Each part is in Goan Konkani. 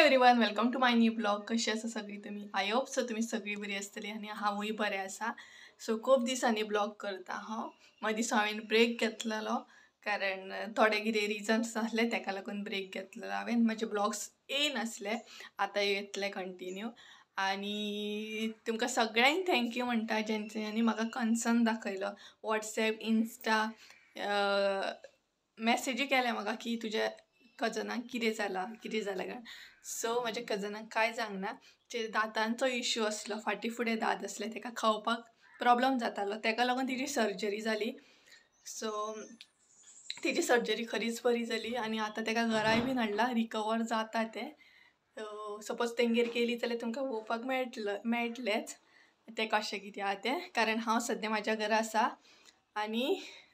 Everyone, welcome to my new blog. कशी आसा सगळी तुमी? I hope so तुमी सगळी बरी आसतली आनी हांवूय बरें आसा. सो खूब दिसांनी ब्लॉग करता हांव. मदीं हांवें ब्रेक घेतलेलो कारण थोडे कितें रिजन्स आसले तेका लागून ब्रेक घेतलेलो हांवें. म्हजे ब्लॉग्स येयनासले, आतां येतले कंटिन्यू. आनी तुमकां सगळ्यांक thank you म्हणटा जेंच्यांनी म्हाका कन्सर्न दाखयलो. वॉट्सएप, इन्स्टा मॅसेजी केले म्हाका की तुज्या कजनाक कितें जालां कितें जालां काय. सो म्हज्या कजनाक कांय जावंक ना, दातांचो इश्यू आसलो, फाटीं फुडें दांत आसले, तेका खावपाक प्रोब्लम जातालो, तेका लागून तिजी सर्जरी जाली. सो तिजी सर्जरी खरीच बरी जाली आनी आतां तेका घराय बीन हाडला, रिकवर जाता तें. सपोज तेंगेर गेली जाल्यार तुमकां पळोवपाक मेळटलेंच तें कशें कितें आहा तें, कारण हांव सद्या म्हाज्या घरा आसा. आनी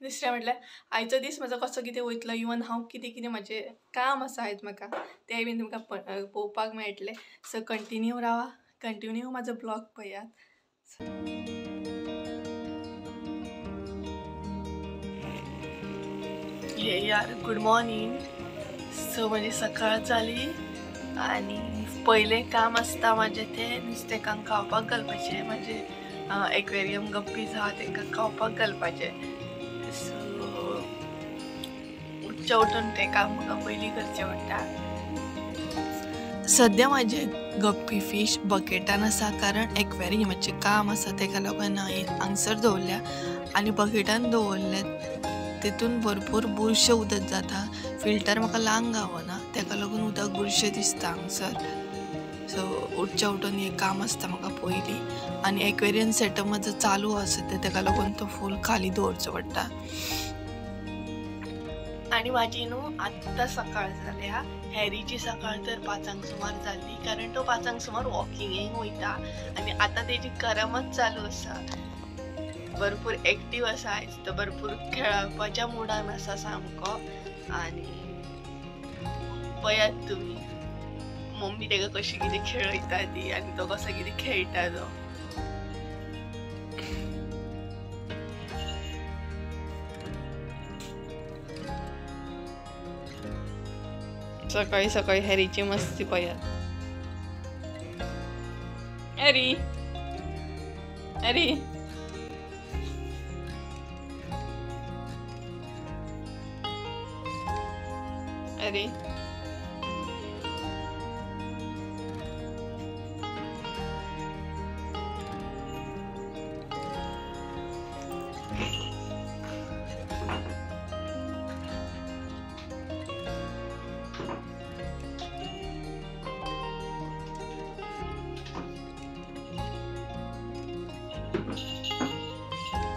दुसरें म्हटल्यार आयचो दीस म्हजो कसो कितें वयतलो, इवन हांव कितें कितें म्हजें काम आसा आयज म्हाका तें बीन तुमकां पळोवपाक मेळटलें. सो कंटिन्यू रावा, कंटिन्यू म्हाजो ब्लॉग पळयात. हे यार, गूड मॉर्निंग. सो म्हजी सकाळ जाली आनी पयलें काम आसता म्हाजें तें नुस्तेकांक खावपाक घालपाचें. म्हाजें एक्वेरियम गप्पीज आहा तेंकां खावपाक घालपाचें. सो उठचें उठून तें काम म्हाका पयलीं करचें पडटा. सद्या म्हाजे गप्पी फीश बकेटान आसा कारण एक्वेरियमाचें काम आसा तेका लागून हांवें हांगसर दवरल्या आनी बकेटान दवरले तितून भरपूर बुरशें उदक जाता. फिल्टर म्हाका लांग गावना तेका लागून उदक बुरशें दिसता हांगसर. सो उठच्या उठून हें काम आसता म्हाका पयलीं. आनी एक्वेरियम सेटअप म्हजो चालू आसा तें तेका लागून तो फूल खाली दवरचो पडटा. आनी म्हाजी न्हू आत्तां सकाळ जाल्या. हॅरीची सकाळ तर 5 सुमार जाल्ली कारण तो 5 सुमार वॉकिंगेक वयता आनी आतां तेजी करमत चालू आसा. भरपूर एक्टीव आसा आयज तो, भरपूर खेळपाच्या मुडान आसा सामको. आनी पळयात तुमी मम्मी तेका कशी कितें खेळयता ती आनी तो कसो कितें खेळटा तो. सकाळी सकाळी हॅरीची मस्ती पळयात. Harry Harry Harry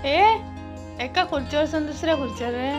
ए एका खुर्चीवर सून दुसऱ्या खुर्चीवर रे.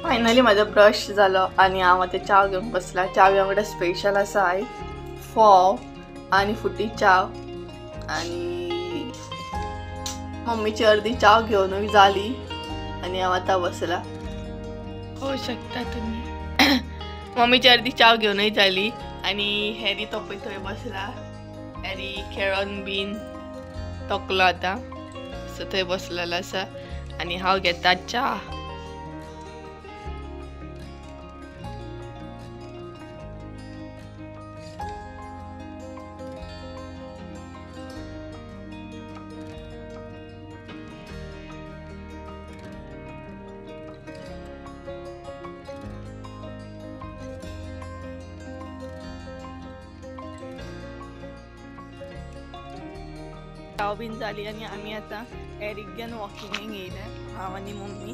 फायनली म्हाजो ब्रश जालो आनी हांव आतां च्या घेवंक बसला. च्या वांगडा स्पेशल आसा आयज फोव आनी फुटी च्या. आनी मम्मीची अर्दी च्या घेवनूय जाली आनी हांव आतां बसला. पळोवंक शकता तुमी मम्मीची अर्दी च्या घेवनूय जाली आनी हॅरी तो पळय थंय बसला. हॅरी खेळोन बीन तकलो आतां, सो थंय बसलेलो आसा आनी हांव घेता च्या. च्या बीन जाली आनी आमी आतां एरीक घेवन वॉकिंगेक येयले. हांव आनी मम्मी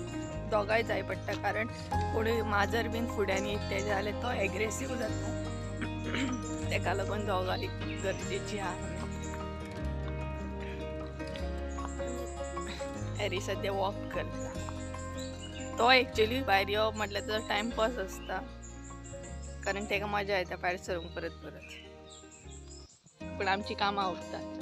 दोगांय जाय पडटा, कारण कोणूय माजर बीन फुड्यान येत तेजें जाल्यार तो एग्रेसीव जाता, तेका लागून दोगांय गरजेची आहा. एरी सद्या वॉक करता. तो एक्चुअली भायर येवप म्हटल्यार ताजो टायमपास आसता, कारण तेका मजा येता भायर सरूंक परत परत. पूण आमची कामां उरतात.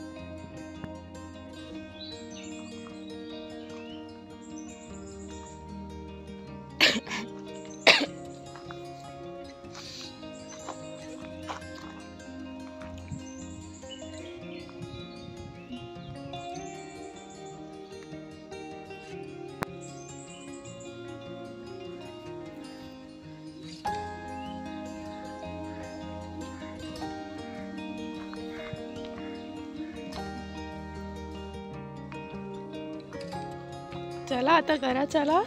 चला आता घरा चला.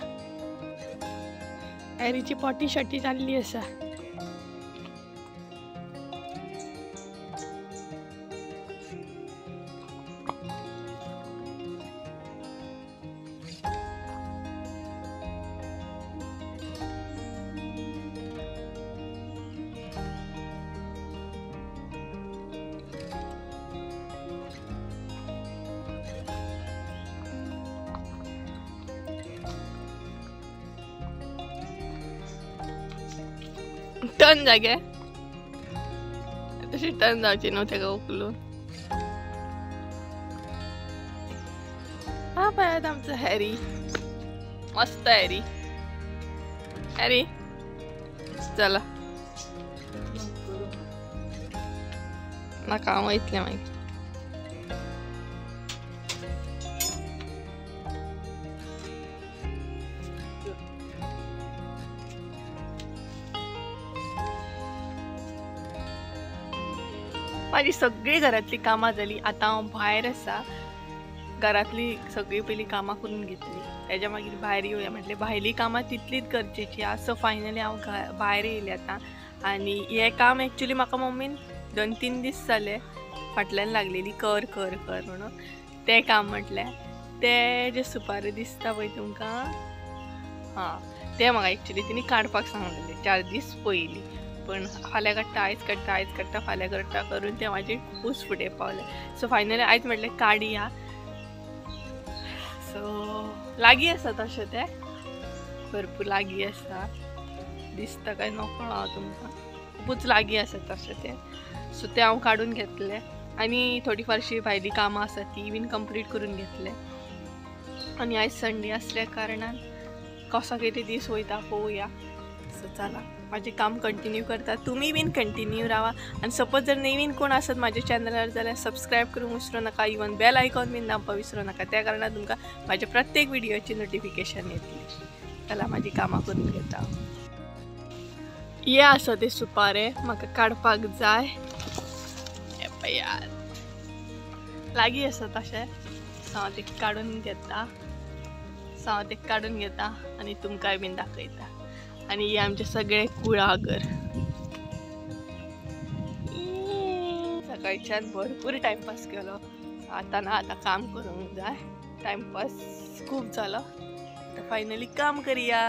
एरीची पॉटी शॉटी जाल्ली आसा. टर्न जागे तशी टर्न जावची न्हू तेका उखलून. हा पळयात आमचो हॅरी, मस्त हॅरी. हॅरी चला नाका हांव वयतलें मागीर. म्हाजी सगळीं घरांतलीं कामां जालीं. आतां हांव भायर आसा. घरांतली सगळीं पयलीं कामां करून घेतली, तेज्या मागीर भायर येवया म्हटलें. भायलीं कामां तितलीच गरजेची आसा. सो फायनली हांव भायर येयलें आतां. आनी हें काम एक्चुली म्हाका मम्मीन 2-3 दीस जाले फाटल्यान लागलेली कर कर कर म्हणून. तें काम म्हटल्यार ते जे सुपारी दिसता पळय तुमकां, हां तें म्हाका एक्चुली तिणी काडपाक सांगलेलें 4 दीस पयलीं. पण फाल्यां काडटा आयज काडटा आयज काडटा फाल्यां काडटा करून तें म्हाजें खूब फुडें पावलें. सो फायनली आयज म्हटलें काडया. सो लागीं आसा तशें तें, भरपूर लागीं आसा, दिसता काय नकळो हांव तुमकां, खुबूच लागीं आसा तशें तें. सो तें हांव काडून घेतलें आनी थोडी फारशी भायलीं कामां आसा ती बीन कंप्लीट करून घेतलें. आनी आयज संडे आसल्या कारणान कसो कितें दीस वयता पळोवया. सो चला म्हाजें काम कंटिन्यू करता, तुमी बीन कंटिन्यू रावा. आनी सपोज जर नवीन कोण आसत म्हाज्या चॅनलार जाल्यार सबस्क्रायब करूंक विसरूं नाका, इवन बेल आयकॉन बीन दामपाक विसरूं नाका. त्या कारणान तुमकां म्हाज्या प्रत्येक व्हिडियोची नोटिफिकेशन येतली. चला म्हाजी कामां करून घेता. हे आसा ते सुपारे म्हाका काडपाक जाय. हे पळयात लागीं आसा तशें. सो हांव ते काडून घेता, सो हांव ते काडून घेता आनी तुमकांय बीन दाखयता. आनी हे आमचे सगळे कुळागर. सकाळच्यान भरपूर टायमपास केलो. आतां ना आतां काम करूंक जाय. टायमपास खूब जालो, आतां फायनली काम करया.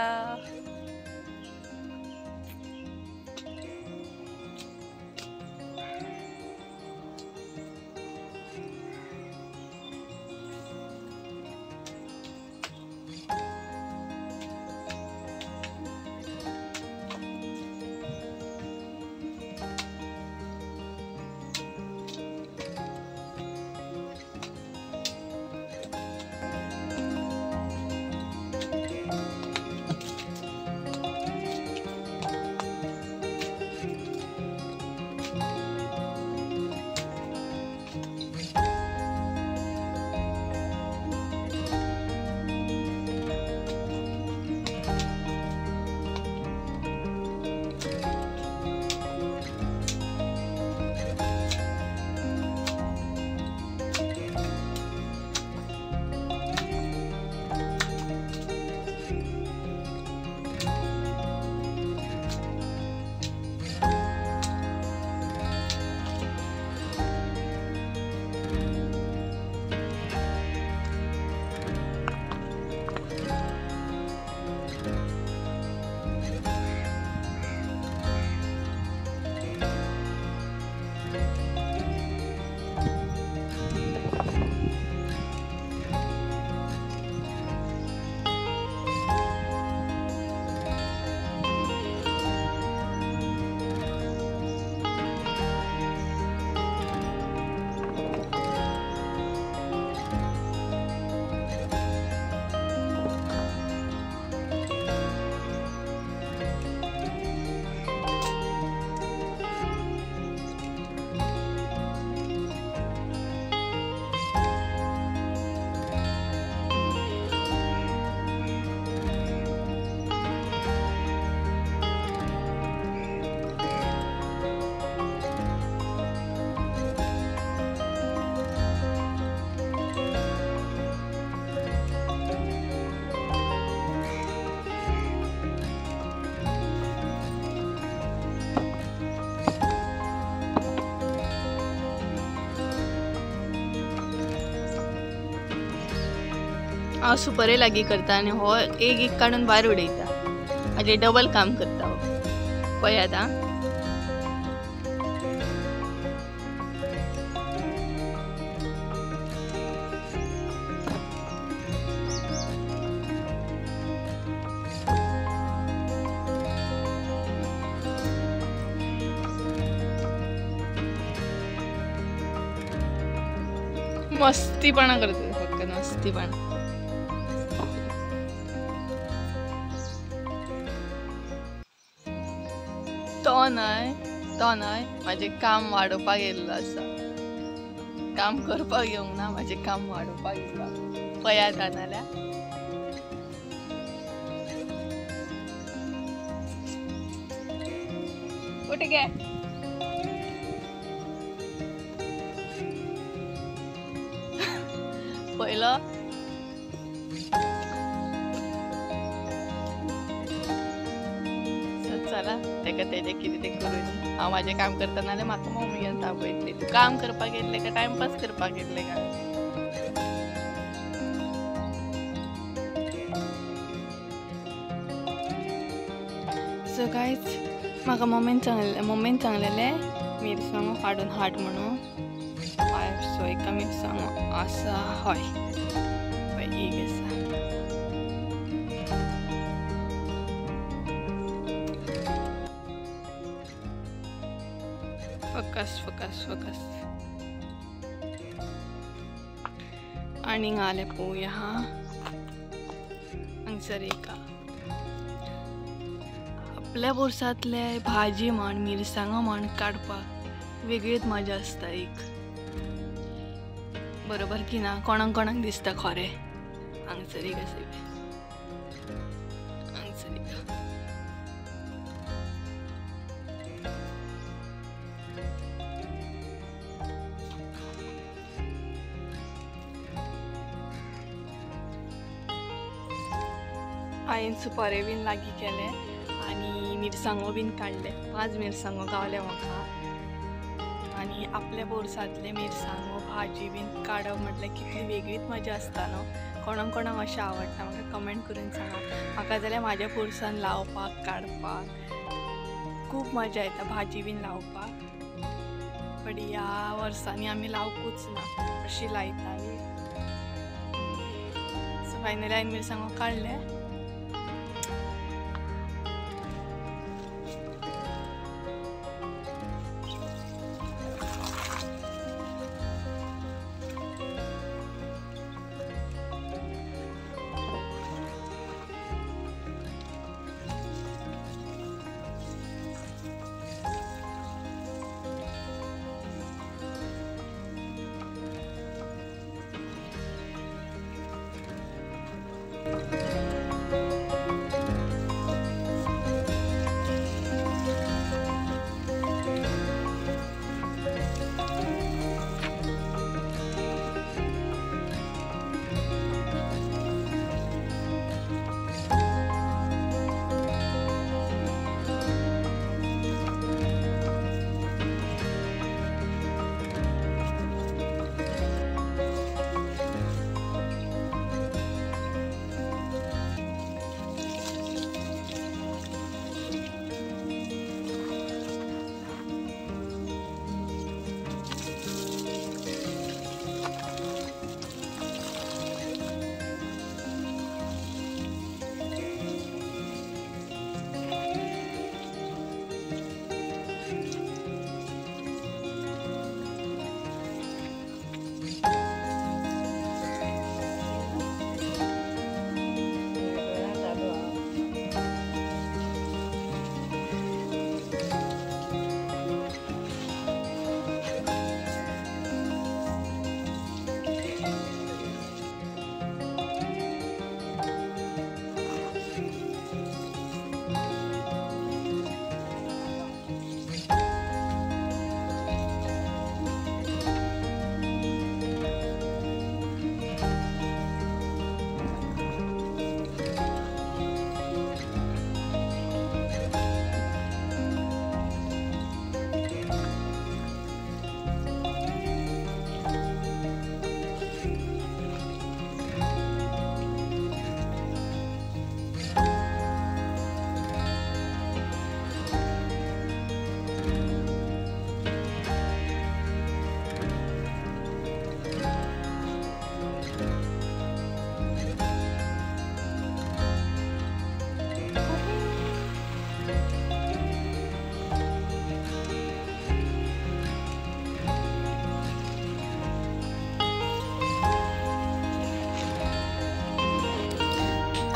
हांव सुपारे लागीं करता आनी हो एक एक काडून भायर उडयता. म्हाजें डबल काम करता हो. पळयात आं. मस्तीपणा करते फक्त मस्तीपणा. तो न्हय म्हाजें काम वाडोवपाक येयल्लो आसा. काम करपाक येवंक ना, म्हाजें काम वाडोवपाक येयला. पळयात नाल्यार कुठे गे. पयलो चला तेका तेजें कितें तें करून. हांव म्हाजें काम करता नाल्यार म्हाका मम्मी येवन तापयतली, तूं काम करपाक येयल्लें काय टायमपास करपाक येयल्लें काय. सो गायज म्हाका मम्मीन सांगलेलें मिरसांगो काडून हाड म्हणून. हय सो एका मिरसांगो आसा. हय हय एक आसा. फकस फकस फकस. आनीक आलें पळोवया. हा हांगसर एका आपल्या पोरसांतले भाजी म्हण मिरसांगो म्हण काडपाक वेगळीच मजा आसता एक. बरोबर की ना? कोणाक कोणाक दिसता खरें. हांगसर एक आसा, हांगसर एक. हांवें सुपारे बीन लागीं केले आनी मिरसांगो बीन काडले. 5 मिरसांगो गावले म्हाका. आनी आपल्या पोरसांतले मिरसांगो भाजी बीन काडप म्हटल्यार कितली वेगळीच मजा आसता न्हू. कोणाक कोणाक अशें आवडटा म्हाका कमेंट करून सांगा. म्हाका जाल्यार म्हाज्या पोरसान लावपाक काडपाक खूब मजा येता भाजी बीन लावपाक. बट ह्या वर्सांनी आमी लावकूच ना, अशी लायताली. सो फायनली हांवें मिरसांगो काडले.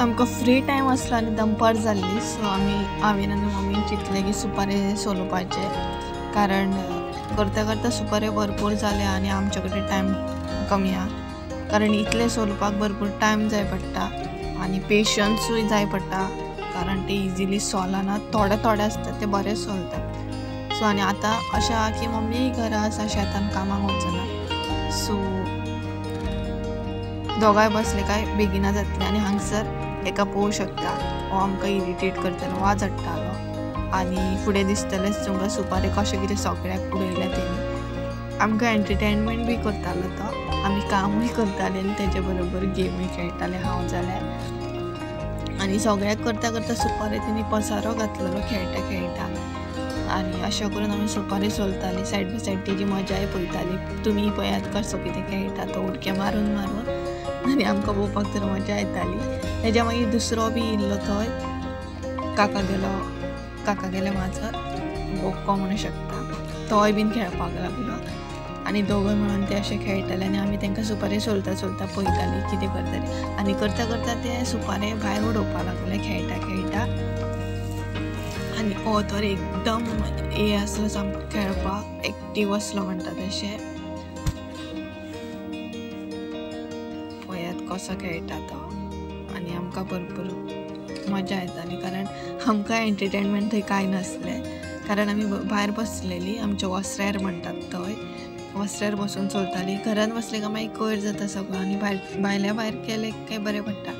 आमकां फ्री टायम आसलो आनी दनपार जाल्ली, सो आमी हांवें आनी मम्मीन चिंतलें की सुपारे सोलोवपाचे, कारण करता करता सुपारे भरपूर जाले आनी आमचे कडेन टायम कमी आहा, कारण इतले सोलपाक भरपूर टायम जाय पडटा आनी पेशन्सूय जाय पडटा, कारण ते इजिली सोलना, थोडे थोडे आसता ते बरे सोलतात. सो आनी आतां अशें आहा की मम्मी घरा आसा, शेतान कामाक वचना, सो दोगांय बसले काय बेगिना जातले. आनी हांगसर एका पळोवंक शकता हो आमकां इरिटेट करतालो, वाज हाडटालो आनी फुडें दिसतलेंच तुमकां सुपारे कशें कितें सगळ्याक उडयल्या तेणी. आमकां एंटरटेनमेंट बी करतालो तो, आमी कामूय करताले आनी तेजे बरोबर गेमूय खेळटाले हांव जाल्यार. आनी सगळ्याक करता करता सुपारे तेणी पसारो घातलेलो खेळटा खेळटा, आनी अशें करून आमी सुपारी सोलताली सायड बाय सायड, तेजी मजाय पळयताली. तुमी पळयात कसो कितें खेळटा तो, उडक्या मारून मारून, आनी आमकां पळोवपाक तर मजा येताली. तेज्या मागीर दुसरो बी येयल्लो थंय, काका गेले माजर बोक्को म्हणूं शकता, तोय बीन खेळपाक लागलो आनी दोगूय म्हणून ते अशे खेळटाले. आनी आमी तांकां सुपारी सोलता सोलता पळयताली कितें करतले, आनी करता करता ते सुपारे भायर उडोवपाक लागले खेळटा खेळटा. आनी हो तर एकदम हे आसलो सामको खेळपाक एक्टीव आसलो म्हणटा तशें. पळयात कसो खेळटा तो, आनी आमकां भरपूर मजा येताली, कारण आमकां एंटरटेनमेंट थंय कांय नासलें, कारण आमी भायर बसलेली आमच्या वसऱ्यार म्हणटात थंय वसऱ्यार बसून चलताली. घरान बसले काय मागीर कोयर जाता सगळो, आनी भायर भायल्या भायर केलें काय बरें पडटा.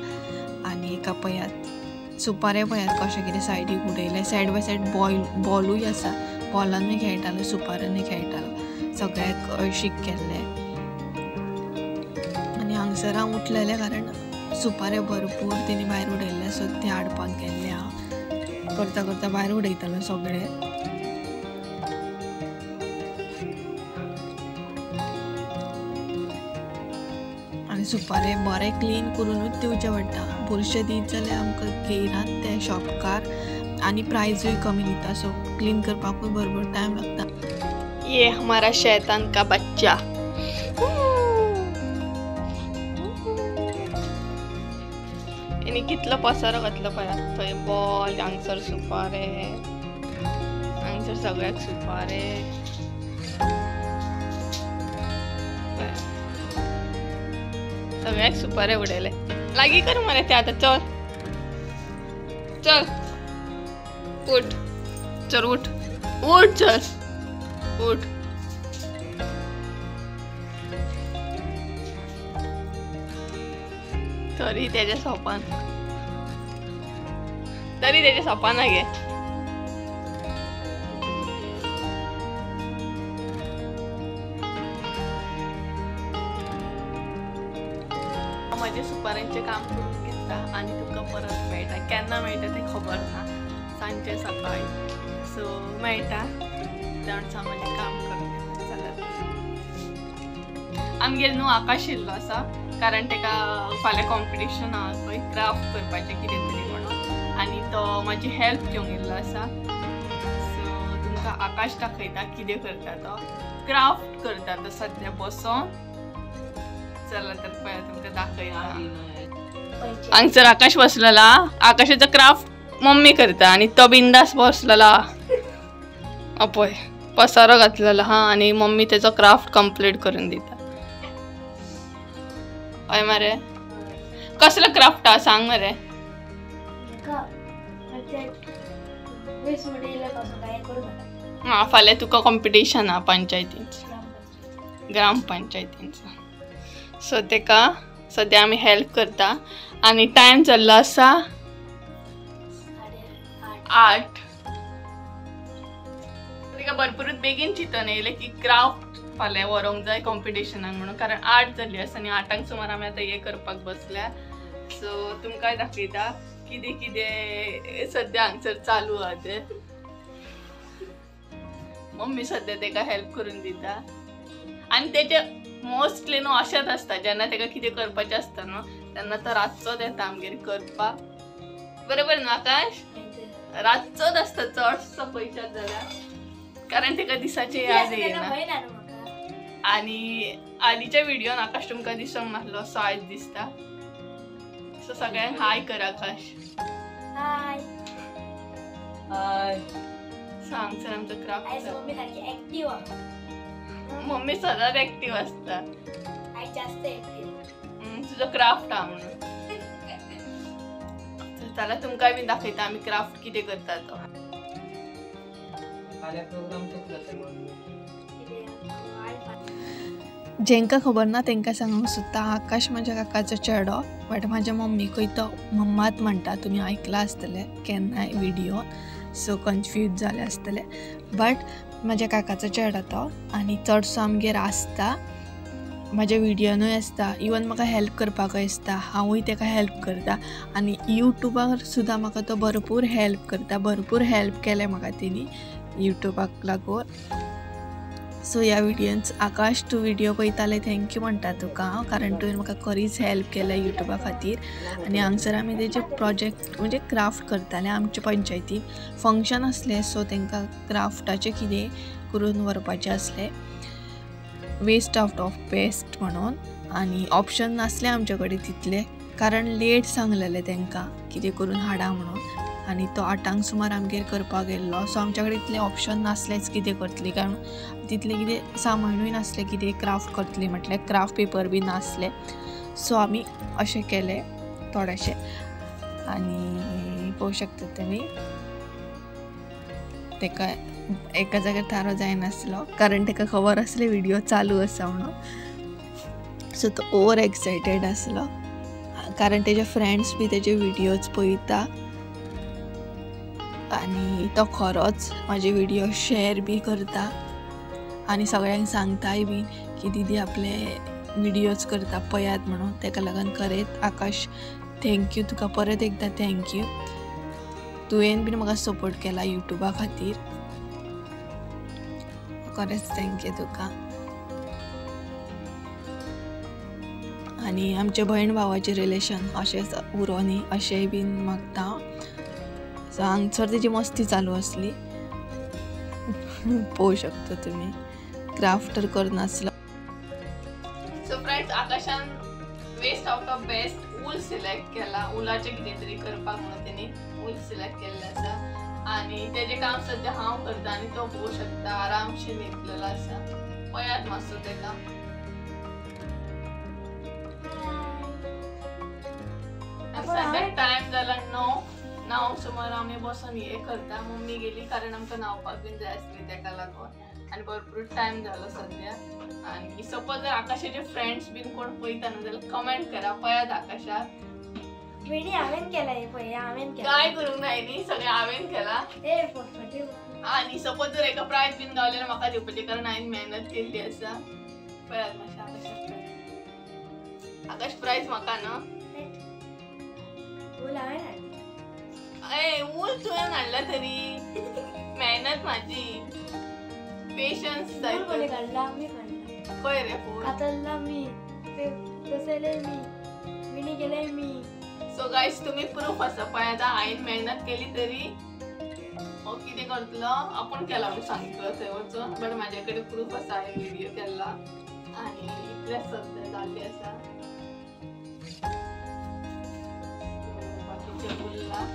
आनी एका पळयात सुपारे पळयात कशें कितें सायडीक उडयलें, सायड बाय सायड बॉलूय आसा, बॉलानूय खेळटालो, सुपारानूय खेळटालो, सगळ्याक हळशीक केल्लें. आनी हांगसर हांव उठलेलें कारण सुपारे भरपूर तेणी भायर उडयल्ले, सो ते हाडपाक गेल्ले हांव, करता करता भायर उडयतालो सगळे. आनी सुपारे बरे क्लीन करूनूच दिवचे पडटा, बुरशे दीत जाल्यार आमकां घेयनात ते शॉपकार, आनी प्रायजूय कमी दिता, सो क्लीन करपाकूय भरपूर टायम लागता. ये हमारा शैतान का बच्चा. आनी कितलो पसारो घातलो पळयात थंय, बॉल हांगसर सुपारे, हांगसर सगळ्याक सुपारे. सगळ्याक सुपारे उडयले. लागीं कर मरे ते आतां, चल चल उठ, चल उठ उठ, चल उठ. तरी तेज्या सोपान, तरी तेज्या सोपान गे. म्हजे सुपाऱ्यांचें काम करून घेता आनी तुमकां परत मेळटा, केन्ना मेळटा तें खबर ना, सांजचे सकाळी सो मेळटा. तेन्ना हांव म्हजें काम करून घेता. चला आमगेर न्हू आकाश येयल्लो आसा, कारण तेका फाल्यां कॉम्पिटिशन आहा पळय क्राफ्ट करपाचें कितें तरी म्हणून, आनी तो म्हाजी हेल्प घेवंक येयल्लो आसा. सो तुमकां आकाश दाखयता कितें करता तो, क्राफ्ट करता तो सद्या बसोन. चला तर पळया तुमकां दाखयता. हांगसर आकाश बसलेला, आकाशाचो क्राफ्ट मम्मी करता आनी तो बिंदास बसलेला, पळय पसारो घातलेलो हा, आनी मम्मी तेजो क्राफ्ट कंप्लीट करून दिता. हय मरे, कसलो क्राफ्ट आहा सांग मरे. हां फाल्यां तुका कॉम्पिटिशन आहा पंचायतींच, ग्रामपंचायतींचो, सो तेका सद्या आमी हेल्प करता. आनी टायम जाल्लो आसा 8. तेका भरपूरूच बेगीन चिंतून येयलें की क्राफ्ट फाल्यां व्हरूंक जाय कॉम्पिटिशनाक म्हणून, कारण 8 जाल्ली आसा आनी 8 सुमार आमी आतां हें करपाक बसल्या. सो तुमकांय दाखयता कितें कितें सद्या हांगसर चालू आहा तें. मम्मी सद्या तेका हेल्प करून दिता, आनी तेजे मोस्टली न्हू अशेंच आसता जेन्ना तेका कितें करपाचें आसता न्हू तेन्ना तो रातचोच येता आमगेर करपाक, बरोबर न्हू आकाश? रातचोच आसता चडसो पळयशात जाल्यार, कारण तेका दिसाचे याद येना. आनी आलीच्या व्हिडियोन आकाश तुमकां दिसोंक नासलो असो आयज दिसता. सो सगळ्यांक हाय कर आकाश. हाय हाय. सांग सर आमचो क्राफ्ट. मम्मी सारखी ऍक्टिव्ह. मम्मी सदांच ऍक्टिव्ह असता. आई जास्त ऍक्टिव्ह. तुझो क्राफ्ट हा म्हणून. चला तुमकां बी दाखयता आमी क्राफ्ट कितें करता तो. जेंका खबर ना तेंकां सांगूंक सोदता, आकाश म्हाज्या काकाचो चेडो, बट म्हाज्या मम्मीकूय तो मम्मात म्हणटा. तुमी आयकलां आसतलें केन्नाय विडियोन, सो कन्फ्यूज जाले आसतले. बट म्हाज्या काकाचो चेडो तो आनी चडसो आमगेर आसता, म्हाज्या विडियोनूय आसता, इवन म्हाका हेल्प करपाकूय आसता, हांवूय तेका हेल्प करता. आनी यूट्यूबार सुद्दां म्हाका तो भरपूर हेल्प करता, भरपूर हेल्प केलें म्हाका तेणी यूट्यूबाक लागून. सो ह्या विडियोन आकाश तूं विडियो पळयताले, thank you म्हणटा तुका हांव, कारण तुवें म्हाका खरीच हेल्प केल्या यूट्यूबा खातीर. आनी हांगसर आमी तेजे प्रोजेक्ट म्हणजे क्राफ्ट करताले. आमच्या पंचायतीन फंक्शन आसलें, सो तांकां क्राफ्टाचें कितें करून व्हरपाचें आसलें, वेस्ट आवट ऑफ बेस्ट म्हणून. आनी ऑप्शन नासलें आमचे कडेन तितलें, कारण लेट सांगलेलें तांकां कितें करून हाडा म्हणून. आनी तो 8 सुमार आमगेर करपाक गेल्लो, सो आमच्या कडेन इतलें ऑप्शन नासलेंच कितें करतली, कारण तितलें कितें सामानूय नासलें कितें क्राफ्ट करतली म्हटल्यार, क्राफ्ट पेपर बी नासले. सो आमी अशें केलें थोडेशें. आनी पळोवंक शकता तुमी तेका एका जाग्यार थारो जायनासलो, कारण तेका खबर आसलें विडियो चालू आसा म्हणून. सो तो ओवर एक्सायटेड आसलो, कारण तेजे फ्रेंड्स बी तेजे विडियोज पळयता आनी तो खरोच म्हाजे विडियो शेअर बी करता आनी सगळ्यांक सांगताय बी की दीदी आपले विडियोज करता पळयात म्हणून. तेका लागून खरेंच आकाश thank you, तुका परत एकदां thank you, तुवें बीन म्हाका सपोर्ट केला यूट्यूबा खातीर, खरेंच thank you तुका. आनी आमचे भयण भावाचें रिलेशन अशेंच उरो न्ही अशेंय बीन मागता हांव. सो हांगसर तेजी मस्ती चालू आसली, पळोवंक शकता तुमी, क्राफ्ट तर करनासलो. सो फ्रेंड्स, आकाशान waste out of best wool select केला, उलाचें कितें तरी करपाक म्हणून तेणी वूल सिलेक्ट केल्लें आसा. आनी तेजें काम सद्या हांव करता आनी तो पळोवंक शकता आरामशीर न्हिदलेलो आसा. पळयात मातसो तेका. सद्या टायम जाला 9 सुमार आमी बसून हे करता. मम्मी गेली कारण आमकां न्हांवपाक बीन जाय आसली तेका लागून, आनी भरपूर टायम जालो सद्या. आनी सपोज जर आकाशाचे फ्रेंड्स बीन कोण पळयता न्हू जाल्यार कमेंट करा, पळयात आकाशाक. वेणी हांवें केला हे पळय, हांवें केला, काय करूंक ना न्ही, सगळें हांवें केला. आनी सपोज जर एका प्रायज बीन गावलें जाल्यार म्हाका दिवपाचें, कारण हांवें मेहनत केल्ली आसा. पळयात मातशें आकाशाक. आकाश प्रायज म्हाका न्हू. ए वूल तुवें हाडला तरी मेहनत म्हाजी, पेशन्स जाय. खंय रे फूल कातल्ला मी, तसले मी, विणी केले मी. सो गायज तुमी प्रूफ आसा पळयात, हांवें मेहनत केली तरी हो कितें करतलो आपूण केला म्हणून सांगतलो थंय वचून, बट म्हाजे कडेन प्रूफ आसा हांवें विडियो केल्ला. आनी इतलें सद्या जाल्लें आसा, बाकीचें उरलां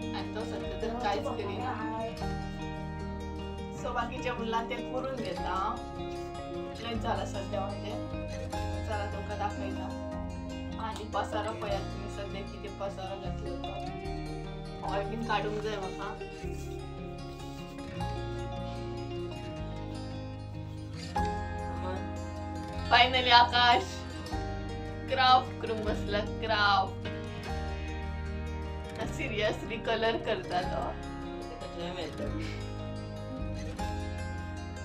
आनी तो सद्या तर कांयच करिना. सो बाकीचें उरलां तें करून घेता हांव. इतलेंच जालां सद्या म्हाजें. चला तुमकां दाखयता. आनी पसारो पळयात तुमी सद्या कितें पसारो घातलो तो, होय बीन काडूंक जाय म्हाका. फायनली आकाश क्राफ्ट करूंक बसला, क्राफ्ट सिरियसली कलर करता तो.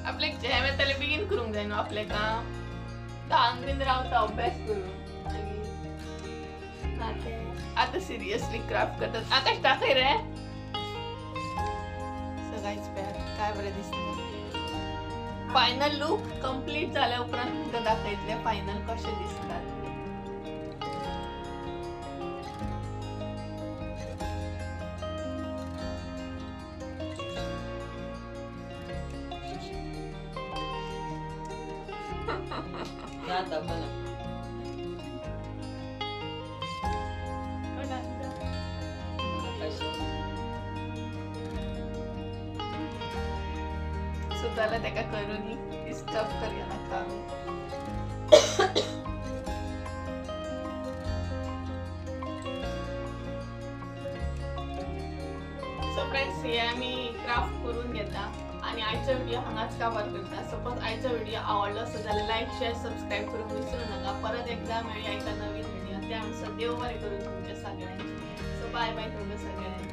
आपल्याक जॅम येताले बेगीन करूंक जाय न्हू आपलें काम, 10 बीन रावता अभ्यास करून. मागीर आतां सिरियसली क्राफ्ट करतात. आकाश दाखय रे. सो गायज पळयात काय बरें दिसता. फायनल लूक कंप्लीट जाल्या उपरांत तुमकां दाखयतलें फायनल कशें दिसता. जाल्यार ताका करूनी, डिस्टर्ब करया नाका आमी. सो फ्रेंड्स, हे आमी क्राफ्ट करून घेता आनी आयचो व्हिडिओ हांगाच काबार करता. सपोज आयचो व्हिडिओ आवडलो आसत जाल्यार लायक, शेअर, सबस्क्रायब करूंक विसरूं नाका. परत एकदा मेळया एका नवीन व्हिडिओ. त्या आमचो देव बरें करूं तुमच्या सगळ्यांचें. सो बाय बाय तुमकां सगळ्यांक.